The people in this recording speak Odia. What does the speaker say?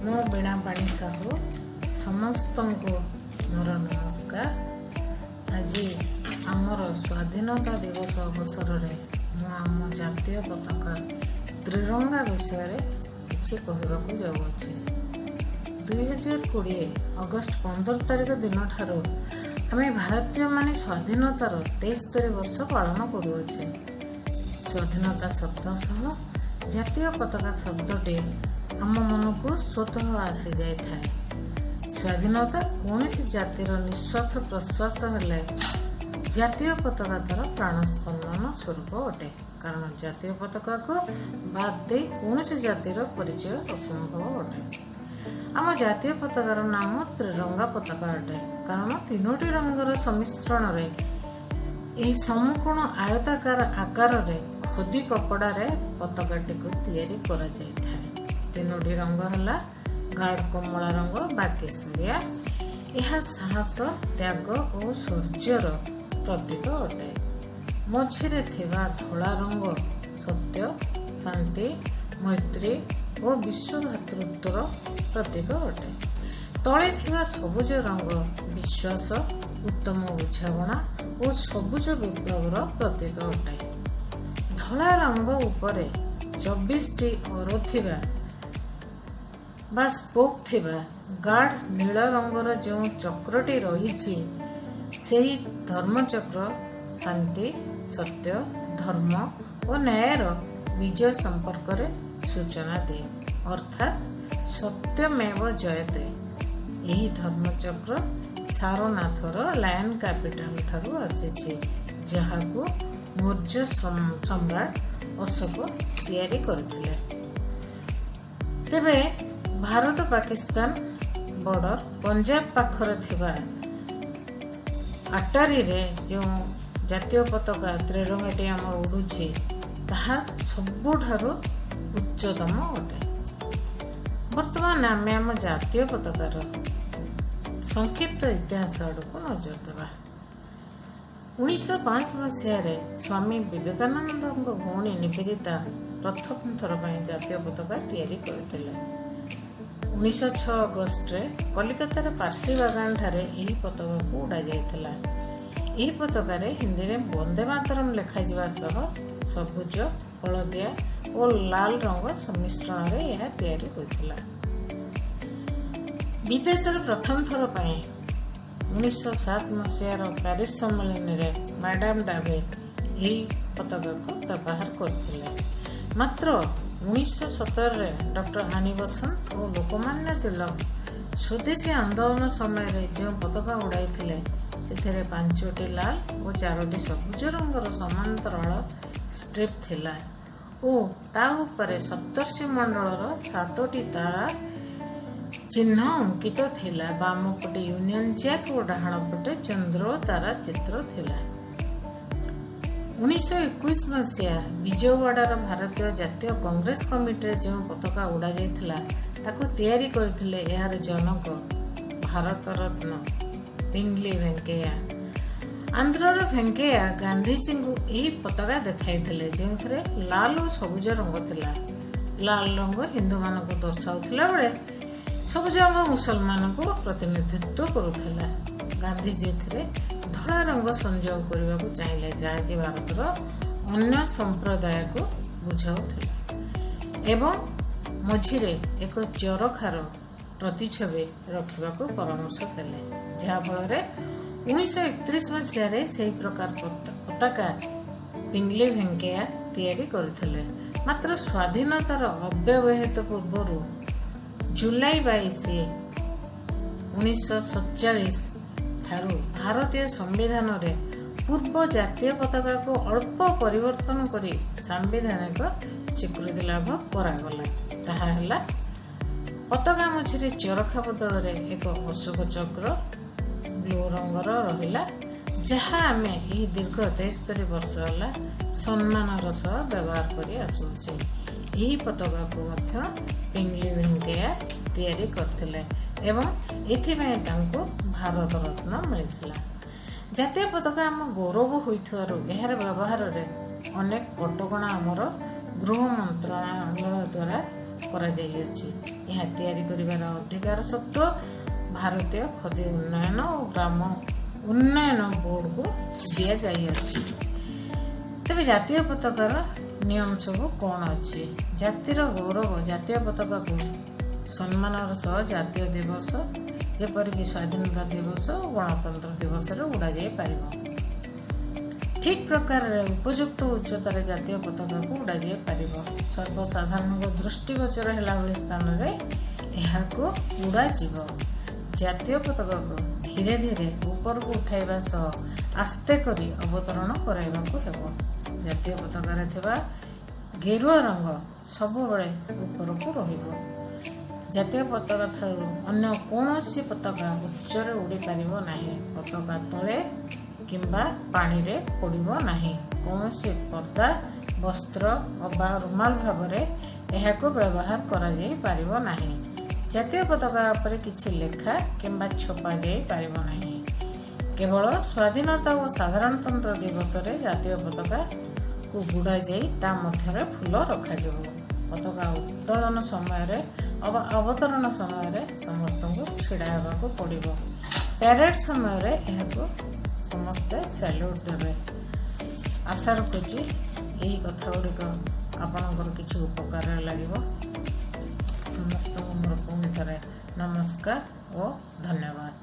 ମୁଁ ବୀଣାପାଣି ସାହୁ। ସମସ୍ତଙ୍କୁ ମୋର ନମସ୍କାର। ଆଜି ଆମର ସ୍ୱାଧୀନତା ଦିବସ ଅବସରରେ ମୁଁ ଆମ ଜାତୀୟ ପତାକା ତ୍ରିରଙ୍ଗା ବିଷୟରେ କିଛି କହିବାକୁ ଯାଉଅଛି। 2020 ଅଗଷ୍ଟ 15 ତାରିଖ ଦିନଠାରୁ ଆମେ ଭାରତୀୟମାନେ ସ୍ୱାଧୀନତାର 73 ବର୍ଷ ପାଳନ କରୁଅଛେ। ସ୍ୱାଧୀନତା ଶବ୍ଦ ସହ ଜାତୀୟ ପତାକା ଶବ୍ଦଟି ଆମ ମନକୁ ସ୍ୱତଃ ଆସିଯାଇଥାଏ। ସ୍ୱାଧୀନତା କୌଣସି ଜାତିର ନିଶ୍ୱାସ ପ୍ରଶ୍ୱାସ ହେଲେ ଜାତୀୟ ପତାକା ତାର ପ୍ରାଣସ୍ପନ୍ଦନ ସ୍ୱରୂପ ଅଟେ, କାରଣ ଜାତୀୟ ପତାକାକୁ ବାଦ ଦେଇ କୌଣସି ଜାତିର ପରିଚୟ ଅସମ୍ଭବ ଅଟେ। ଆମ ଜାତୀୟ ପତାକାର ନାମ ତ୍ରିରଙ୍ଗା ପତାକା ଅଟେ, କାରଣ ତିନୋଟି ରଙ୍ଗର ସମ୍ମିଶ୍ରଣରେ ଏହି ସମକୋଣ ଆୟତାକାର ଆକାରରେ ଖଦି କପଡ଼ାରେ ପତାକାଟିକୁ ତିଆରି କରାଯାଇଥାଏ। ତିନୋଟି ରଙ୍ଗ ହେଲା ଗାଢ଼ କମଳା ରଙ୍ଗ ବା କେଶରିଆ, ଏହା ସାହସ, ତ୍ୟାଗ ଓ ଶୌର୍ଯ୍ୟର ପ୍ରତୀକ ଅଟେ। ମଝିରେ ଥିବା ଧଳା ରଙ୍ଗ ସତ୍ୟ, ଶାନ୍ତି, ମୈତ୍ରୀ ଓ ବିଶ୍ୱ ଭ୍ରାତୃତ୍ୱର ପ୍ରତୀକ ଅଟେ। ତଳେ ଥିବା ସବୁଜ ରଙ୍ଗ ବିଶ୍ୱାସ, ଉତ୍ତମ ବୁଝାମଣା ଓ ସବୁଜ ବିପ୍ଳବର ପ୍ରତୀକ ଅଟେ। ଧଳା ରଙ୍ଗ ଉପରେ 24ଟି ଅରୋ ଥିବା ବା ସ୍ପୋକ୍ ଥିବା ଗାଢ଼ ନୀଳ ରଙ୍ଗର ଯେଉଁ ଚକ୍ରଟି ରହିଛି, ସେହି ଧର୍ମଚକ୍ର ଶାନ୍ତି, ସତ୍ୟ, ଧର୍ମ ଓ ନ୍ୟାୟର ବିଜୟ ସମ୍ପର୍କରେ ସୂଚନା ଦିଏ, ଅର୍ଥାତ୍ ସତ୍ୟମେବ ଜୟତେ। ଏହି ଧର୍ମଚକ୍ର ସାରନାଥର ଲାୟନ କ୍ୟାପିଟାଲ ଠାରୁ ଆସିଛି, ଯାହାକୁ ମୌର୍ଯ୍ୟ ସମ୍ରାଟ ଅଶୋକ ତିଆରି କରିଥିଲେ। ତେବେ ଭାରତ ପାକିସ୍ତାନ ବର୍ଡର ପଞ୍ଜାବ ପାଖରେ ଥିବା ଆଟାରୀରେ ଯେଉଁ ଜାତୀୟ ପତାକା ତ୍ରିରଙ୍ଗାଟି ଆମର ଉଡୁଛି, ତାହା ସବୁଠାରୁ ଉଚ୍ଚତମ ଅଟେ। ବର୍ତ୍ତମାନ ଆମେ ଆମ ଜାତୀୟ ପତାକାର ସଂକ୍ଷିପ୍ତ ଇତିହାସ ଆଡ଼କୁ ନଜର ଦେବା। 1905 ମସିହାରେ ସ୍ୱାମୀ ବିବେକାନନ୍ଦଙ୍କ ଭଉଣୀ ନିବେଦିତା ପ୍ରଥମ ଥର ପାଇଁ ଜାତୀୟ ପତାକା ତିଆରି କରିଥିଲେ। 1906 ଅଗଷ୍ଟରେ କଲିକତାର ପାର୍ସୀ ବାଗାନଠାରେ ଏହି ପତାକାକୁ ଉଡ଼ାଯାଇଥିଲା। ଏହି ପତାକାରେ ହିନ୍ଦୀରେ ବନ୍ଦେ ମାତରମ୍ ଲେଖାଯିବା ସହ ସବୁଜ, ହଳଦିଆ ଓ ଲାଲ ରଙ୍ଗ ସମ୍ମିଶ୍ରଣରେ ଏହା ତିଆରି ହୋଇଥିଲା। ବିଦେଶରେ ପ୍ରଥମ ଥର ପାଇଁ 1907 ମସିହାର ପ୍ୟାରିସ୍ ସମ୍ମିଳନୀରେ ମ୍ୟାଡାମ ଡାଭେ ଏହି ପତାକାକୁ ବ୍ୟବହାର କରିଥିଲେ। ମାତ୍ର 1917ରେ ଡକ୍ଟର ଆନି ବସନ୍ତ ଓ ଲୋକମାନ୍ୟ ତିଲକ ସ୍ୱଦେଶୀ ଆନ୍ଦୋଳନ ସମୟରେ ଯେଉଁ ପତାକା ଉଡ଼ାଇଥିଲେ, ସେଥିରେ ପାଞ୍ଚଟି ଲାଲ ଓ ଚାରୋଟି ସବୁଜ ରଙ୍ଗର ସମାନ୍ତରାଳ ଷ୍ଟ୍ରିପ୍ ଥିଲା ଓ ତା ଉପରେ ସପ୍ତର୍ଷି ମଣ୍ଡଳର ସାତୋଟି ତାରା ଚିହ୍ନ ଅଙ୍କିତ ଥିଲା। ବାମ ପଟେ ୟୁନିୟନ ଜ୍ୟାକ୍ ଓ ଡାହାଣ ପଟେ ଚନ୍ଦ୍ର ଓ ତାରା ଚିତ୍ର ଥିଲା। 1921 ମସିହା ବିଜୟୱାଡ଼ାର ଭାରତୀୟ ଜାତୀୟ କଂଗ୍ରେସ କମିଟିରେ ଯେଉଁ ପତାକା ଉଡ଼ାଯାଇଥିଲା, ତାକୁ ତିଆରି କରିଥିଲେ ଏହାର ଜନକ ଭାରତରତ୍ନ ପିଙ୍ଗଲି ଭେଙ୍କେୟା। ଆନ୍ଧ୍ରର ଭେଙ୍କେୟା ଗାନ୍ଧିଜୀଙ୍କୁ ଏହି ପତାକା ଦେଖାଇଥିଲେ, ଯେଉଁଥିରେ ଲାଲ ଓ ସବୁଜ ରଙ୍ଗ ଥିଲା। ଲାଲ ରଙ୍ଗ ହିନ୍ଦୁମାନଙ୍କୁ ଦର୍ଶାଉଥିଲା ବେଳେ ସବୁଜ ରଙ୍ଗ ମୁସଲମାନଙ୍କୁ ପ୍ରତିନିଧିତ୍ୱ କରୁଥିଲା। ଗାନ୍ଧିଜୀ ଏଥିରେ ଧଳା ରଙ୍ଗ ସଂଯୋଗ କରିବାକୁ ଚାହିଁଲେ, ଯାହାକି ଭାରତର ଅନ୍ୟ ସମ୍ପ୍ରଦାୟକୁ ବୁଝାଉଥିଲା, ଏବଂ ମଝିରେ ଏକ ଚରଖାର ପ୍ରତିଛବି ରଖିବାକୁ ପରାମର୍ଶ ଦେଲେ, ଯାହାଫଳରେ 1931 ମସିହାରେ ସେହି ପ୍ରକାର ପତାକା ପିଙ୍ଗଲି ଭେଙ୍କେୟା ତିଆରି କରିଥିଲେ। ମାତ୍ର ସ୍ୱାଧୀନତାର ଅବ୍ୟବହିତ ପୂର୍ବରୁ ଜୁଲାଇ 22, 1947 ଠାରୁ ଭାରତୀୟ ସମ୍ବିଧାନରେ ପୂର୍ବ ଜାତୀୟ ପତାକାକୁ ଅଳ୍ପ ପରିବର୍ତ୍ତନ କରି ସାମ୍ବିଧାନିକ ସ୍ୱୀକୃତି ଲାଭ କରାଗଲା। ତାହା ହେଲା, ପତାକା ମଝିରେ ଚରଖା ବଦଳରେ ଏକ ଅଶୋକ ଚକ୍ର ବ୍ଲୁ ରଙ୍ଗର ରହିଲା, ଯାହା ଆମେ ଏହି ଦୀର୍ଘ 73 ବର୍ଷ ହେଲା ସମ୍ମାନର ସହ ବ୍ୟବହାର କରି ଆସୁଅଛେ। ଏହି ପତାକାକୁ ମଧ୍ୟ ପିଙ୍ଗଲି ଭେଙ୍କେୟା ତିଆରି କରିଥିଲେ ଏବଂ ଏଥିପାଇଁ ତାଙ୍କୁ ଭାରତ ରତ୍ନ ମିଳିଥିଲା। ଜାତୀୟ ପତାକା ଆମ ଗୌରବ ହୋଇଥିବାରୁ ଏହାର ବ୍ୟବହାରରେ ଅନେକ କଟକଣା ଆମର ଗୃହ ମନ୍ତ୍ରଣାଳୟ ଦ୍ୱାରା କରାଯାଇଅଛି। ଏହା ତିଆରି କରିବାର ଅଧିକାର ସତ୍ତ୍ୱ ଭାରତୀୟ ଖଦି ଉନ୍ନୟନ ଓ ଗ୍ରାମ ଉନ୍ନୟନ ବୋର୍ଡକୁ ଦିଆଯାଇଅଛି। ତେବେ ଜାତୀୟ ପତାକାର ନିୟମ ସବୁ କ'ଣ ଅଛି? ଜାତିର ଗୌରବ ଜାତୀୟ ପତାକାକୁ ସମ୍ମାନର ସହ ଜାତୀୟ ଦିବସ, ଯେପରିକି ସ୍ୱାଧୀନତା ଦିବସ ଓ ଗଣତନ୍ତ୍ର ଦିବସରେ ଉଡ଼ାଯାଇ ପାରିବ। ଠିକ୍ ପ୍ରକାରରେ ଉପଯୁକ୍ତ ଉଚ୍ଚତାରେ ଜାତୀୟ ପତାକାକୁ ଉଡ଼ାଯାଇ ପାରିବ। ସର୍ବସାଧାରଣଙ୍କ ଦୃଷ୍ଟିଗୋଚର ହେଲା ଭଳି ସ୍ଥାନରେ ଏହାକୁ ଉଡ଼ାଯିବ। ଜାତୀୟ ପତାକାକୁ ଧୀରେ ଧୀରେ ଉପରକୁ ଉଠାଇବା ସହ ଆସ୍ତେ କରି ଅବତରଣ କରାଇବାକୁ ହେବ। ଜାତୀୟ ପତାକାରେ ଥିବା ଗେରୁଆ ରଙ୍ଗ ସବୁବେଳେ ଉପରକୁ ରହିବ। ଜାତୀୟ ପତାକା ଠାରୁ ଅନ୍ୟ କୌଣସି ପତାକା ଉଚ୍ଚରେ ଉଡ଼ିପାରିବ ନାହିଁ। ପତାକା ତଳେ କିମ୍ବା ପାଣିରେ ପଡ଼ିବ ନାହିଁ। କୌଣସି ପର୍ଦ୍ଦା, ବସ୍ତ୍ର ଅବା ରୁମାଲ ଭାବରେ ଏହାକୁ ବ୍ୟବହାର କରାଯାଇ ପାରିବ ନାହିଁ। ଜାତୀୟ ପତାକା ଉପରେ କିଛି ଲେଖା କିମ୍ବା ଛପା ଯାଇପାରିବ ନାହିଁ। କେବଳ ସ୍ୱାଧୀନତା ଓ ସାଧାରଣତନ୍ତ୍ର ଦିବସରେ ଜାତୀୟ ପତାକାକୁ ଗୁଡ଼ାଯାଇ ତା ମଧ୍ୟରେ ଫୁଲ ରଖାଯିବ। ପତାକା ଉତ୍ତୋଳନ ସମୟରେ ଅବା ଅବତରଣ ସମୟରେ ସମସ୍ତଙ୍କୁ ଛିଡ଼ା ହେବାକୁ ପଡ଼ିବ। ପ୍ୟାରେଡ୍ ସମୟରେ ଏହାକୁ ସମସ୍ତେ ସ୍ୟାଲ୍ୟୁଟ୍ ଦେବେ। ଆଶା ରଖୁଛି, ଏହି କଥା ଗୁଡ଼ିକ ଆପଣଙ୍କର କିଛି ଉପକାରରେ ଲାଗିବ। ସମସ୍ତଙ୍କୁ ମୋର ପୁଣି ଥରେ ନମସ୍କାର ଓ ଧନ୍ୟବାଦ।